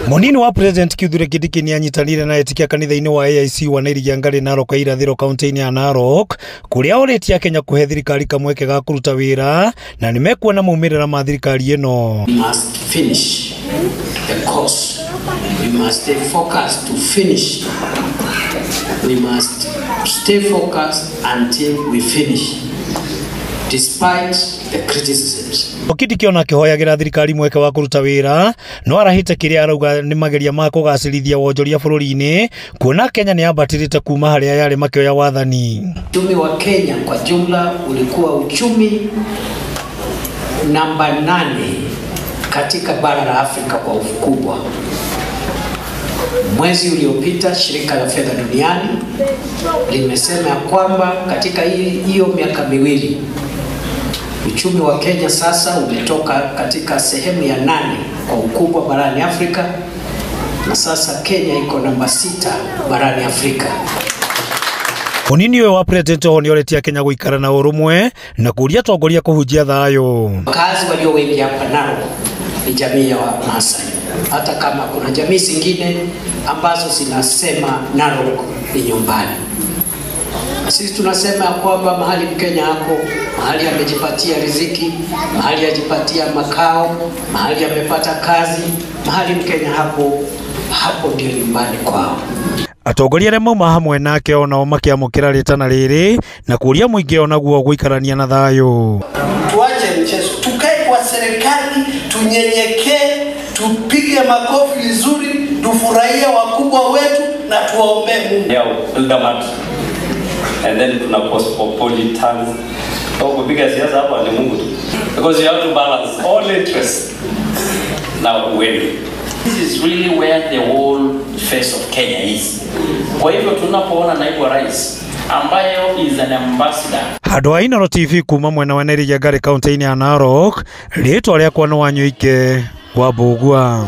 Munini wa President Kithure Kindiki nĩanyitanĩire na etĩkia kanitha-inĩ wa AIC wa Nairiangarĩ Narok irathĩro kaunti-inĩ ya Narok kũrĩa orĩtie Akenya kũhe thirikari kamweke ga kũruta wĩra na nĩmekuona maumĩrĩra ma thirikari ĩno. We must finish the course. We must stay focused to finish. We must stay focused until we finish, despite the criticisms. Kindiki ona akĩhoyagĩra thirikari mweke wa kũruta wĩra no arahĩte kĩrĩa arauga nĩ mageria ma kũgacĩrithia wonjoria bũrũri-inĩ kuona Kenya nĩ yambatĩrĩte kuma harĩa yarĩ makĩoya wathani. Uchumi wa Kenya kwa jumla ulikuwa uchumi namba 8 katika bara la Afrika kwa ukubwa. Mwezi uliopita shirika la fedha duniani limesema kwamba katika hiyo miaka miwili uchumi wa Kenya sasa umetoka katika sehemu ya 8 kwa ukubwa barani Afrika na sasa Kenya iko namba 6 barani Afrika. Munini ũyũ wa president oho nĩoretie Kenya gũikara na ũrũmwe na kũria atongoria kũhunjia thayũ. Wakazi walio wengi hapa Narok ni jamii ya Maasai, hata kama kuna jamii zingine ambazo zinasema Narok ni nyumbani. Na sisi tunasema kwamba mahali Mkenya hapo, mahali amejipatia riziki, mahali ajipatia makao, mahali amepata kazi, mahali Mkenya hapo, hapo ndio nyumbani kwao. Atongoria arĩa mauma hamwe nake onao makĩamũkĩra rĩtana rĩrĩ na kũria mũingĩ onaguo gũikarania na thayũ. Tuache mchezo, tukae kwa serikali, tunyenyekee, tupige makofi vizuri, tufurahie wakubwa wetu na tuwaombee Mungu. Yeah, Eldoret. And then tuna cosmopolitan. Kwa kupiga siasa hapa ni Mungu tu. Because you have to balance all interests. Now when this is really where the whole face of Kenya is. Kwa hivyo tunapoona naibu wa rais ambayo is an ambassador. Handũ ha Inooro TV kuma mwena wa Nairiangarĩ kaunti-inĩ ya Narok, rĩtwa rĩakwa nĩ Wanyuike wa Mbũgua.